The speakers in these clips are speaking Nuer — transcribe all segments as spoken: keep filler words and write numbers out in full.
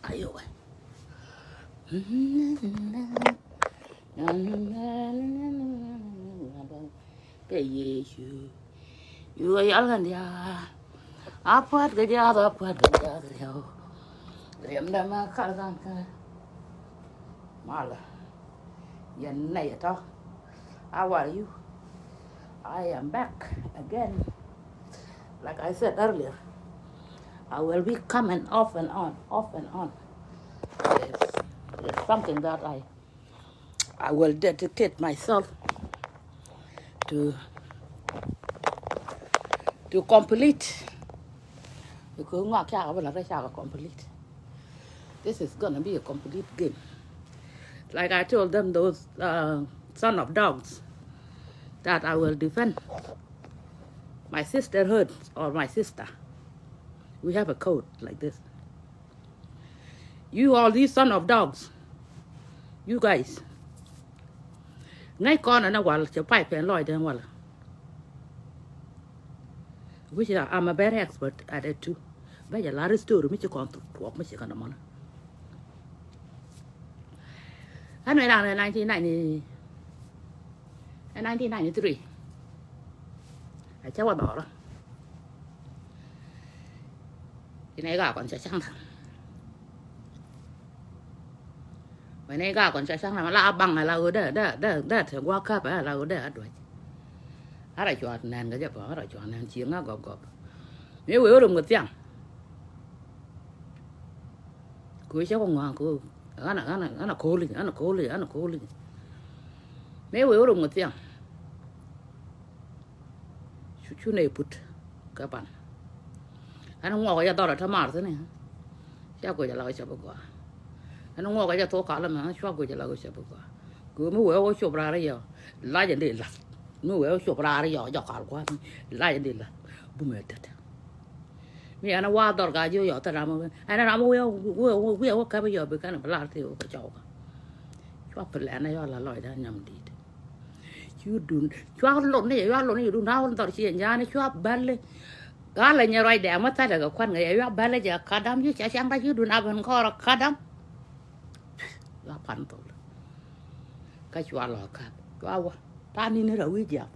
Ayo. Kɛ Yecu. Yuɔ yal kɛn diaal. A puat kɛ diaal, a puat kɛ diaal. Riɛm dämɛ kal kan kɛ. Malɛ. Yɛn nɛy tɔ. How are you? I am back again. Like I said earlier, I will be coming off and on, off and on. There's, there's something that I, I will dedicate myself to, to complete. Because ŋuak cakɛ bä la rɛ cakɛ complete. This is gonna be a complete game. Like I told them, those, uh, son of dogs, that I will defend my sisterhood or my sister. We have a code like this. You all these son of dogs, you guys. Ŋäc kɔn ɛn ɛ wal cɛ pipe ɛn lɔcdɛ ɛn wal. Which I, I'm a very expert at it too. Bɛ jɛ lar story mi ci kɔn tuɔɔk mi ci kɔn mɔnɔ. Ɛn wɛ ran ɛ nineteen ninety, ɛ nineteen ninety-three. A cɛ wa dhɔrɔ. Ci nɛ ga kɔn cɛ caŋ. Wä nɛ ga kɔn cɛ caŋ la baŋ la wä dɛ dɛ dɛ dɛ te gua kap la wä dɛ a duac. Ara cua nɛn ga jɛ pɔ ara cua nɛn ci ŋa gɔp gɔp. Mi wee wä rum ga thiaŋ. Ku cɛ kɔ ŋuaŋ ku ana ana ana koli ana koli ana koli. Mi wee wä rum ga thiaŋ. Cu cu nɛ put kɛ pan. Ɛn ŋuɔk jɛ dhɔrɔ te mar thi̱n i̱. Ca guic ala wä cɛ bi gɔaa. Ɛn ŋuɔk jɛ thok kalä mɛ cua guic ala wä cɛ bi gɔaa. Kɛ mi wee wä cop raar yɔ. Lac ɛn di lath. Mi wee wä cop raar yɔ jɔ kal gua̱a̱th. Lac ɛn di lath. Bumɛ tet. Mi ɛn wa dhɔr ka ji̱ yɔ thil ram wä. Ɛn ram wä wä wä wä kɛp yɔ bi kɛn bi lar ti wä kɛ cɔw ka. Cua pil ɛn yɔ la lɔcda nyam dit. Cu dun cua lon ni yua lon ni dun na wun dhɔr ci nyani cua bali. Gala nyɛ ruacdɛ ma thadɛ kɛ kuan ŋa yɛ yua bali jɛ kadam ci ca caŋ da ci dun a ben kɔrɔ kadam. Yua pan thol. Ka cua lɔ kap cua wa ta ni ni ra wi̱i̱ jiam.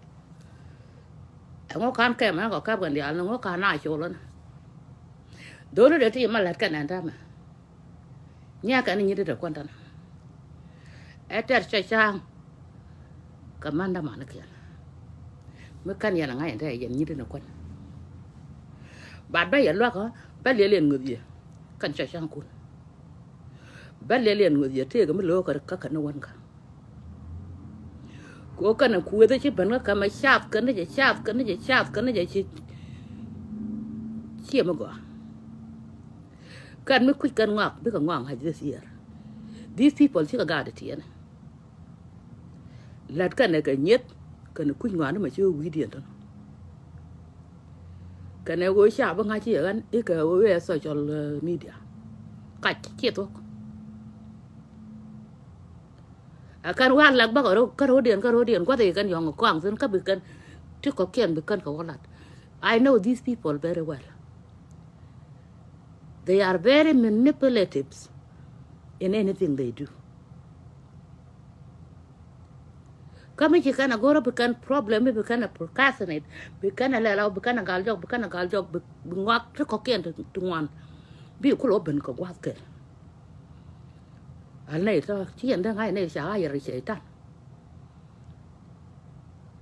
Ɛŋu kan kɛmɛ kɔ kap kɛn diaal ni ŋu kan na col ni. Dholi dee ti ma lɛt kɛn ɛn tamɛ. Nyia kɛn nyi ti te kuan tɛn. Ɛ tɛr cɔ ca̱a̱ŋ. Kɛ män dämanikiɛn mi kän yɛn aŋa̱c ɛn te yɛn nyi ti ni kuan. Bat bä yɛ luakä bä liɛl yɛn ŋuth yɛ kän cɔ ca̱a̱ŋ kun. Bä liɛl yɛn ŋuth yɛ tëëkɛ mi lo̱o̱kä kä kän ni wän kä. Ko kɛn kueth ci ben kä kɛmɛ cath kɛn ni jɛ cath kɛn ni jɛ cath kɛn ni jɛ ci. Ciɛ mi gɔaa. Kɛn mi kuc kɛn ŋɔak bikɛ ŋɔak ŋa̱c this year. These people cikɛ gaat tiɛɛnɛ. Lät kɛnɛ kɛ nyieth kɛnɛ kuc ŋɔak ni mɛ ci wee wi̱i̱diɛn tɔnɔ. Kɛnɛ wee ca bi ŋa̱c ci yɛ ɣän ikɛ wee wee social, uh, media. Kac ciɛ thuɔ̱k. Ɛ kɛn wä a lak bäkɛ kä ro̱diɛn kä ro̱diɛn gua̱th i̱ kɛn yɔ̱ŋ kɔaŋ thi̱n kä bi kɛn ti kɔ̱kiɛn bi kɛn kɛ wä lat. I know these people very well. They are very manipulatives in anything they do. Kä mi ci kɛn a go̱rä bi kɛn problem mi bi kɛn a procrastinate bi kɛn a lɛl a bi kɛn a gal jɔk bi kɛn a gal jɔk bi ŋuak ti kɔ̱kiɛn ti ŋuan. Bi kulɛ wä ben kɛ gua̱th kɛl. Al nɛy tɔ ci yɛn däŋ ay nɛy ca ɣa̱c yɛr cɛy-tan.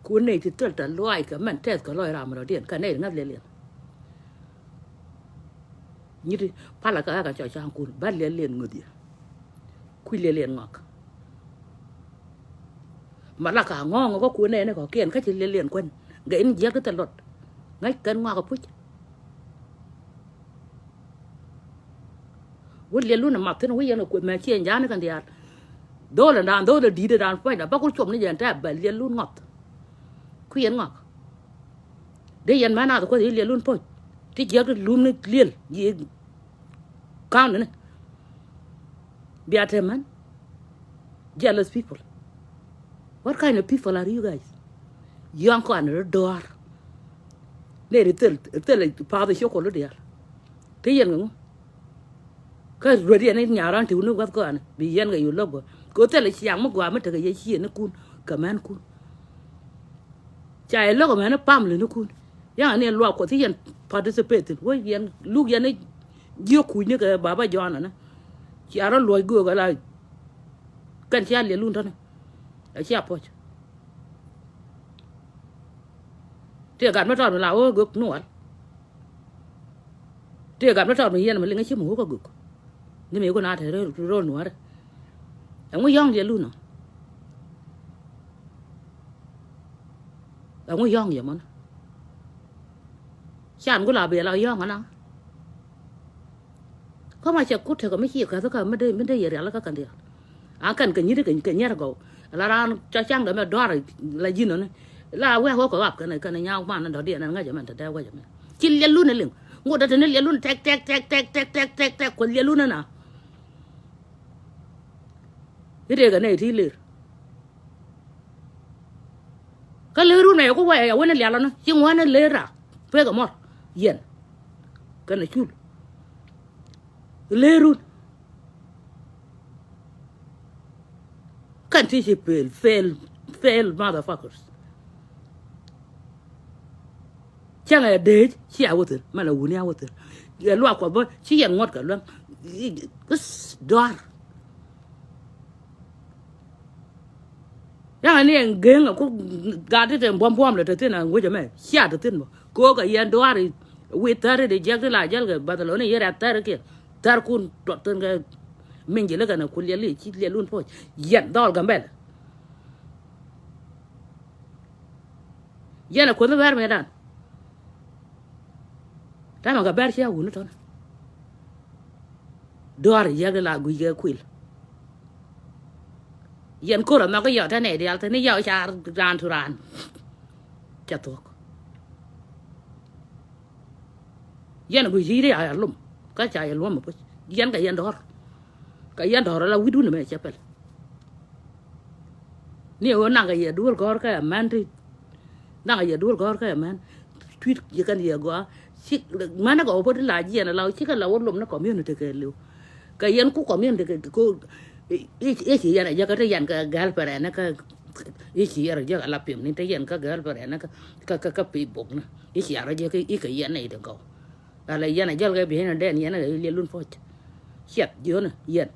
Ku nɛy ti thil tɔ luaac kɛ mɛn tɛth kɛ lɔc ram rɔ̱diɛn kɛ nɛy ŋäth liɛliɛn. Nyiti palä kɛ ɣa̱ kɛ cɔc ca̱ŋ kun bä liɛliɛn ŋöth yɛ. Kui̱ liɛliɛn ŋɔak. Ma la ka ŋɔ̱ɔ̱ŋ kä kun nɛy ni kɔ̱kiɛn kä ci liɛliɛn kuän gɛ in jiäk ti thil luɔt. Ŋäc kɛn ŋɔak ɛ puc. Wä liɛl lun ɛ mat thi̱n wä yɛn ɛ kueth mɛ ciɛ ja̱a̱n ni kɛn diaal. Dho̱o̱l ɛn daan dho̱o̱l ɛ di̱i̱t ɛ daan puɔ̱nyda bä kul cuɔp ni jɛn tɛ̈ bɛ liɛl lun ŋɔth. Kui̱ yɛn ŋɔak. Dee yɛn män naath kuɔth i̱ liɛl lun puɔ̱ny ti jiäk ti lum ni liɛl ji̱ ka̱n ni. Bia te män. Jealous people. What kind of people are you guys? Yɔ̱a̱ŋ kɔn rɔ dɔ̱a̱r. Neri thil thil path cokol diaal. Te yɛn ŋu? Kä ruet yɛn ni nyaran tiw ni gua̱th kɔn bi yɛn kɛ yu lo̱k bä. Kɛ thilɛ ciaŋ mi gɔaa mi tekɛ yɛ ciëënikun kɛ mänkun. Ca yɛ lo̱k ɛmɛn ni pamlinikun. Yaŋ ni luak kuɔth ci yɛn participate thin wä yɛn luk yɛn ni jiök kuc ni kɛ baba jɔn ɛnɛ. Cia rɔ luɔc göök ala. Kɛn cia liɛlun tɔni. A cia puɔ̱c. Tëë gat mi tɔt mi la wä göök nual. Tëë gat mi tɔt mi yɛn mi liŋ a ci mi wä kä göök. Ni mi kun a te rol nuäri. Ɛŋu yɔ̱ŋ liɛlun ɔ? Ɛŋu yɔ̱ŋ yɛ mɔn? Can ku la bia la yɔ̱ŋ ana. Kä ma cɛ kut tekɛ mi ci käth kä mi dee, mi dee yɛ rial kä kɛn diaal. A kɛn kɛ nyit kɛ, kɛ nyɛr gɔw. La raan cɔ caŋ dɛ mɛ duar la ji̱n ɔni. La wɛk wä kɛ ɣap kɛn, kɛn nyaak man dɔ̱diɛn ɛn ŋäc ɛmɛn te dee wec ɛmɛn. Ci liɛlun ɛ liŋ. Ŋot dee te ni liɛlun tɛk, tɛk, tɛk, tɛk, tɛk, tɛk, tɛk, tɛk, kuɛ liɛlun ɛna. I̱ tëëkɛ nɛy ti ler. Kä lerun ɛ ku wɛɛ ɛ wä ni lialɔ ni ci ŋuan ni ler rak. Pek ɛ mɔr yɛn kɛn ɛ cul. Lerun kɛn ti ci pel, fel, fel motherfuckers. Cäŋ ɛ dec ci a wä thil mɛn a wuni a wä thil. Ɛ luak kuɔth bä ci yɛn ŋuɔ̱t kɛ luäŋ. Duar. Yaŋ ni ɛn geŋ a ku gat ti te buɔm buɔm lɛ te thin a wec ɛmɛ cia te thin bä. Kok a yɛn duar i̱ wi̱i̱ thäri di jiɛk ti la jäl kɛ Barcelona yɛr a thäri kiɛ thär kun tuɔt thin kɛ min ji̱ lä kɛn a ku liɛl i̱ ci liɛl wun puɔc yɛn dhɔl Gambɛl. Yɛn a kuoth bɛr mëëdan. Tamɛ kɛ bɛr cia wuni tɔn. Duar yɛk la guic kɛ kuil. Yɛn kor a nhɔk i̱ yɔt tɛn ɛ diaal thin i̱ yɔt ca raan tu raan. Ca thuɔ̱k. Yɛn a guic i̱ ri a lom kä ca yɛ luɔm a puc yɛn kɛ yɛn dɔ̱r. Kɛ yɛn dɔ̱r ala wi̱dun mɛ cɛ pɛl. Ni ɣöö naŋ kɛ yɛ duel gɔ̱r kɛ mɛn ti. Naŋ kɛ yɛ duel gɔ̱r kɛ mɛn. Tui̱t yɛ kɛn yɛ gɔaa. Ci mɛn kɛ ɣöö bä ti la jiɛn ala cikɛ la wä lom ni community kɛ liw. Kɛ yɛn ku community kɛ ko i̱ ci yɛn a jɛ kɛ ti yɛn kɛ girlfriend ni kɛ i̱ ci yɛn a jɛ kɛ la pim ni ti yɛn kɛ girlfriend ni kɛ kɛ kɛ Facebook ni i̱ ci yɛn a jɛ kɛ i̱ kɛ yɛn ni ti gɔw. Ala yɛn a jäl kɛ bi̱i̱n in dɛn yɛn a liɛl lun puɔ̱c. Ciɛth jiön yɛn.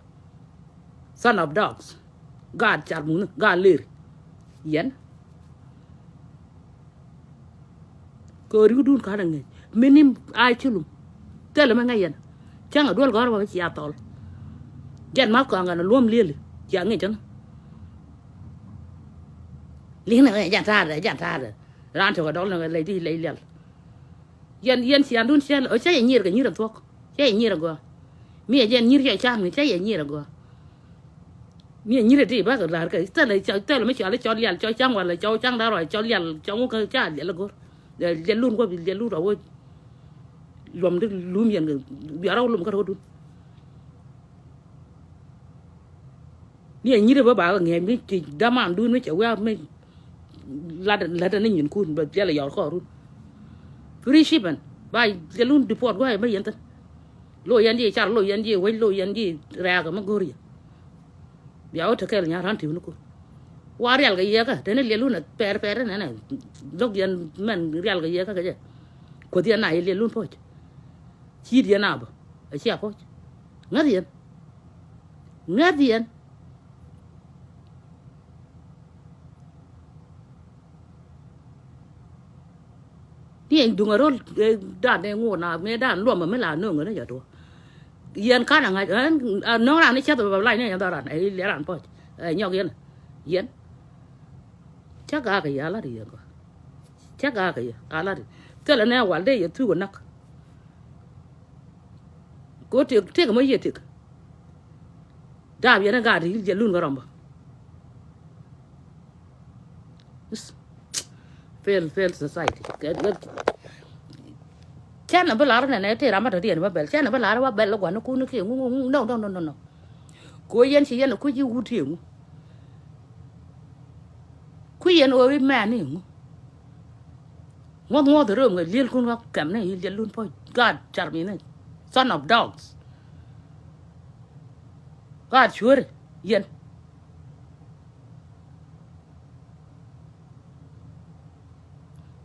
Son of dogs. Gaat car muni gaat ler. Yɛn. Kɛ ri̱wdun ka̱n a ŋi̱i̱c mi ni a culum. Thilɛ mi ŋäc yɛn. Cäŋ a duel gɔ̱r bä cia thɔl. Jɛn ma kɔaŋ kɛn a luɔ̱m lieli cia ŋi̱i̱c ɛn. Li̱ŋ ni ŋäc jɛn ta̱a̱dɛ jɛn ta̱a̱dɛ. Raan tök a dɔl ni ŋäc lɛy di lɛy lial. Yɛn yɛn ciandun cɛ lɛ ɔ cɛ yɛ nyier kɛ nyier a thuɔ̱k. Cɛ yɛ nyier a gɔaa. Mi ɛ jɛn nyier cɛ ca̱a̱ŋ ni cɛ yɛ nyier a gɔaa. Mi ɛ nyier a ti bakɛ la̱r kɛ thilɛ cɔ thilɛ mi cɔal i̱ cɔl lial cɔ ca̱ŋ walɛ cɔ ca̱ŋ da̱r walɛ cɔl lial cɔ ŋuk kä ca lial a go̱r. Lial lun guɔp lial lun rɔ wä. Luɔm di lum yɛn kɛ biarä wä lum kä rɔ̱dun. Ni a nyiri bä ba kɛ ŋiɛc mi ti daman dun mi cɛ wiak mi lat lat ni nyin kun bɛ biɛl yɔr kɔrun. Free shipment ba jɛ lun deport guay mi yɛn thin. Lo yɛn di car lo yɛn di wec lo yɛn di rɛɛk mi go̱r yɛ. Bia wä te kɛl nya ran tiw ni kun. Wa rial kɛ yɛ kä te ni liɛl lun a pɛr pɛr ni nɛ. Lok yɛn mɛn rial kɛ yɛ kä kɛ jɛ. Kuoth yɛn na yɛ liɛl lun poc. Ciit yɛn a bä a cia poc. Ŋäth yɛn. Ŋäth yɛn. Ni ɛn duŋ a rol dan ɛ ŋuɔt na mëë dan luɔmɛ mi la no̱o̱ŋ ni jɛ duɔ. Yɛn kan a ŋa̱c a no̱o̱ŋ ran ni cäth bɛ lac ni ɛn dhɔran ɛ liɛ ran pɔc ɛ nyɔk yɛn. Yɛn. Cä ga̱a̱k ɛ yɛ a lat yɛ gɔaa. Cä ga̱a̱k ɛ yɛ a lat yɛ thilɛ nɛ wal dee yɛ thuk ɛ näk. Ko tik tik mɔ yiëë tik. Daap yɛn ɛ gaat yil jɛ lun kä rɔmbä. Fail, fail society. Cɛn ɛ bi lar nɛnɛ ti ram bä tɔ ti yɛn bä bɛl cɛn ɛ bi lar bä bɛl gua̱n ni kun ni kiɛ ŋu ŋu no no no no no. Ko yɛn ci yɛn ɛ kuc ci wut ti yɛn ŋu. Kui̱ yɛn ɣöö i̱ mɛ̈ɛ̈n ni ŋu. Ŋuɔ̱th ŋuɔ̱th röm ŋɛ liël kun ɣɔ̱k kɛm ni i̱ liɛl lun puɔ̱c gaat car mi ni. Son of dogs. Gaat cuäri yɛn.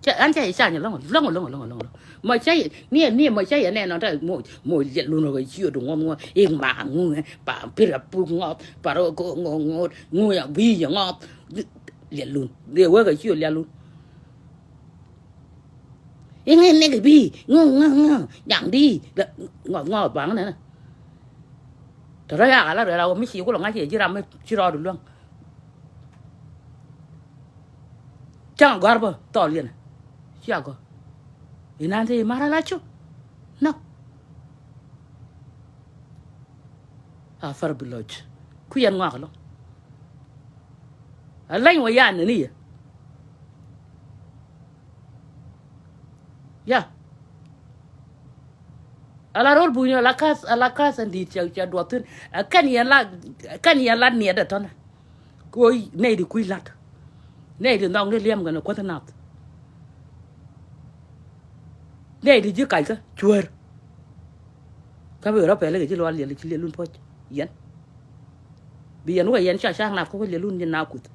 Cɛ, an cɛ yɛ ca nyɛ lɔŋ, lɔŋ, lɔŋ, lɔŋ, lɔŋ. Mɔ cɛ yɛ, ni, ni mɔ cɛ yɛ nɛ nɔ ta mɔ, mɔ liɛl lun rɔ kɛ ciö du ŋɔth ŋɔth. Ik ma ŋu, pa pir a puk ŋɔth, pa rɔ ko ŋɔth ŋɔth, ŋu ya bi yɛ ŋɔth. Liɛl lun. Dee wee kɛ ciö liɛl lun. Iŋɛ nɛk bi ŋu ŋu ŋu nyaŋ di ŋɔth ŋɔth baŋ nɛ. Tɛ rɔ yak ala rɛl a wä mi ci kulɔ ŋa̱c yɛ ji̱ ram mi ci rɔɔdu luäŋ. Cäŋ a gɔ̱a̱r bä thɔɔl yɛn. Ci a gɔ̱a̱r. Inan te imara la cu. Nä. A thar bi lɔc. Ku yɛn ŋɔak lɔ. A lany wä yan ni yɛ. Ya. Ala rol buny ala kas, ala kas an dit ca, ca duɔthin. A kɛn yɛn la, kɛn yɛn la niɛt a tɔnɛ. Koi nɛy di kui̱ lat. Nɛy di nhɔk ni liɛm kɛn kuäth nath. Nɛy di ji̱ kac kä cuäär. Kä bi rɔ pɛl kɛ ji̱ lual liɛl ci liɛl lun puɔ̱c. Yɛn. Bi yɛn wä yɛn ca cak na kɔk liɛl lun yɛn na kuth.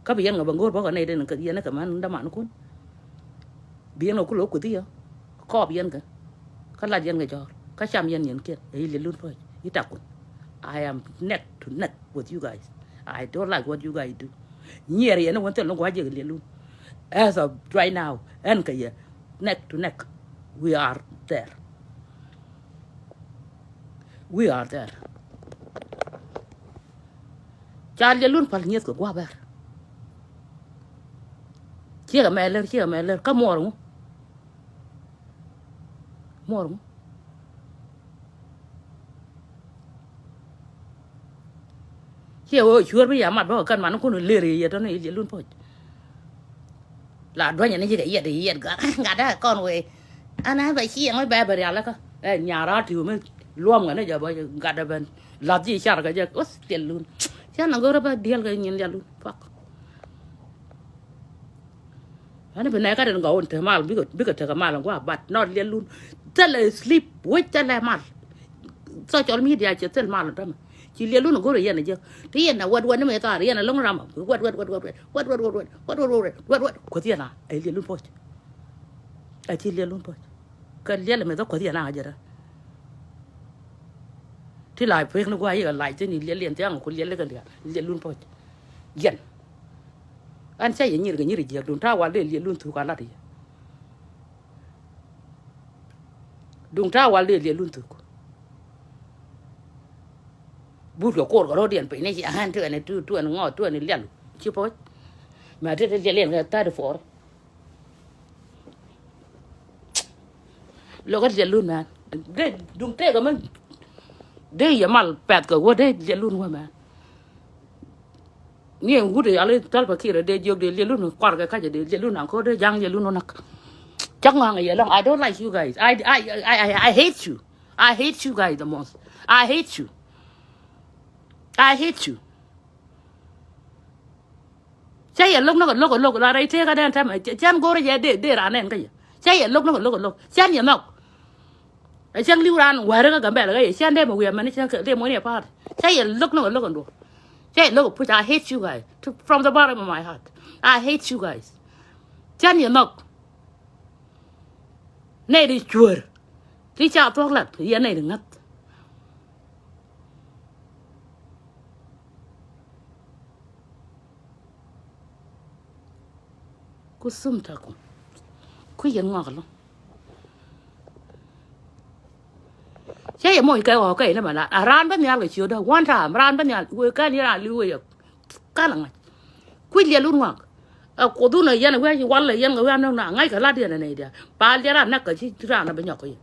Kä bi yɛn ŋa bä ŋo̱r bä kɛ nɛy den yɛn kɛ män daman kun. Bi yɛn kɛ kulo kuthi yɛ. Kɔɔp yɛn kɛ. Kä lat yɛn kɛ jɔɔr. Kä cam yɛn yɛn kiɛn. Ɛ i̱ liɛl lun puɔ̱c. I̱ tak kun. I am neck to neck with you guys. I don't like what you guys do. Nyiɛɛr yɛn ni wän thil ni gua̱c yɛ kɛ liɛl lun. As of right now, ɛn kɛ yɛ neck to neck. We are there. We are there. Ca liɛl lun pal nyieth kɛ gua̱a̱p bɛr. Ciek ɛmɛ lär, ciek ɛmɛ lär. Kä muɔɔr ŋu? Muɔɔr ŋu? Ciɛ wee cuäär bi ya mat bä kɛ kän man kun ler yɛ tɔn i̱ liɛl lun puɔ̱c. La duɔ̱nyɛ ni ji̱ kɛ yiɛt i̱ yiɛt gat gat dee kɔn wee. An a bɛ ci ɛŋ bɛ bɛ rial kä ɛ nyara tiw mi luɔm ŋɛ ni jɛ bä gat dee ben lath ji̱ car kɛ jɛ uth liɛl lun. Cɛ na go̱rä bä diɛl kɛ nyin liɛl lun puak. Ani bi nɛy kä den gɔw in te mal bikɛ, bikɛ tekɛ mal in gua̱a̱ but not liɛl lun. Thilɛ sleep wec thilɛ mal. Social media cɛ thil mal in tämɛ. Ci liɛl lun in go̱rɛ yɛn a jiäk. Ti yɛn a wɛt wɛt ni mɛ thar yɛn a lo̱ŋ ram a wɛt wɛt wɛt wɛt wɛt wɛt wɛt wɛt wɛt wɛt wɛt wɛt wɛt wɛt wɛt wɛt kuoth yɛn a ɛ liɛl lun puɔ̱c. Ɛ ci liɛl lun puɔ̱c. Kɛ liɛl mɛ thok kuoth yɛn a jɛ rɛ. Ti la pek ni gua̱a̱ yikɛ lac thin i̱ liɛl yɛn thiaŋ ku liɛl ikɛ lia̱a̱ liɛl lun puɔ̱c. Yɛn. An ca yɛ nyir kɛ nyir jiäk duŋ ta̱a̱ wal dee liɛl lun thuk a lat yɛ. Duŋ ta̱a̱ wal dee liɛl lun thuk. But kɛ koor kɛ ro̱diɛn piny ni ci a ɣän tuɛn tuɛn ŋɔɔth tuɛn liɛl ci puɔ̱c. Mɛ ti ti liɛl yɛn kɛ thirty four. Lokä liɛl lun mɛn. Dee duŋ tëëkä mɛn. Dee yɛ mal pɛth kɛ wä dee liɛl lun wä mɛn. Ni ɛn wut yali Salva Kiir dee jiök dee liɛl lun kuar kɛ kacɛ dee liɛl lun aŋ ko̱r dee ja̱ŋ liɛl lun wä näk. Cak ŋɔaŋ yɛ lɔŋ. I don't like you guys. I, I, I, I, I hate you. I hate you guys the most. I hate you. I hate you. Cä yɛ lo̱k ni kɛ lo̱k kɛ lo̱k la rɛy tëëkä den tɛmɛ cän go̱rä jɛ dee dee ran nɛn kä yɛ. Cä yɛ lo̱k ni kɛ lo̱k kɛ lo̱k cän yɛ nhɔk. Ɛ cäŋ li̱w ran wäri kä Gambɛla kä yɛ cän dee mɛ wi̱i̱ ɛmɛni cän dee mɔni ɛ pa̱a̱t. Cä yɛ lo̱k ni kɛ lo̱k kɛ nduɔ. Cä yɛ lo̱k kɛ puc. I hate you guys. To, from the bottom of my heart. I hate you guys. Cän yɛ nhɔk. Nɛy di cuäär. Ti ca thuɔ̱k lat yɛ nɛy di ŋäth. Ku thum taku. Ku yɛn ŋɔak lɔ. Cä yɛ moc kɛ ɣɔɔ kɛ inɛ mɛ la a raan bä nhial kɛ ciötdä one time raan bä nhial wëë kɛn yɛn a li̱w wëë yɛ. Kal a ŋa̱c. Kui̱c liɛl wut ŋuak. Ɛ kuoth wun ɛ yɛn ɛ wi̱i̱ a ci wal ɛ yɛn kɛ wi̱i̱ a näk na ŋa̱c kɛ la̱t yɛn ɛ nɛy diaal. Paal diaal a näk kɛ ci raan ɛ bi nyɔk kɛ yɛ.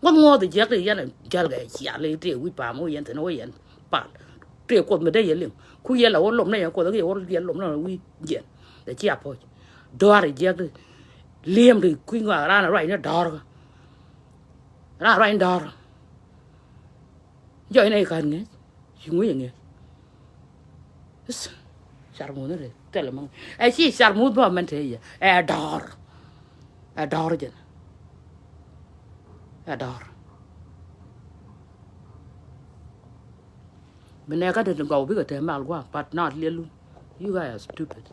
Ŋuɔ̱th ŋuɔ̱th ɛ jiäk ti yɛn ɛ jäl kɛ cial i̱ tëë wi̱c pa̱a̱m wä yɛn thi̱n wä yɛn. Paal. Tëë kuoth mi dee yɛ liŋ. Ku yɛn la wä lom nɛ yɛn kuoth ɛ kɛ yɛ wä liɛl lom nɛ wi̱i̱ jiɛn. Ɛ ci a puɔ̱c. Dɔ̱a̱r ɛ jiäk ti. Li̱em ti kui̱ ŋuak raan ɛ ruac ni dɔ̱a̱r kä. Raan ruac ni dɔ̱a̱r. Jɔc nɛ i̱ ka̱n ŋi̱eec. Ci ŋui̱c iŋi̱eec. Is, car muth ni rɛy thilɛ maŋ. Ɛ ci car muth bä mɛn te yɛ. Ɛ dɔ̱r. Ɛ dɔ̱r jɛn. Ɛ dɔ̱r. Bi nɛ kä ti gɔw bikɛ te mal gua̱a̱, but not liɛlu. You guys are stupid.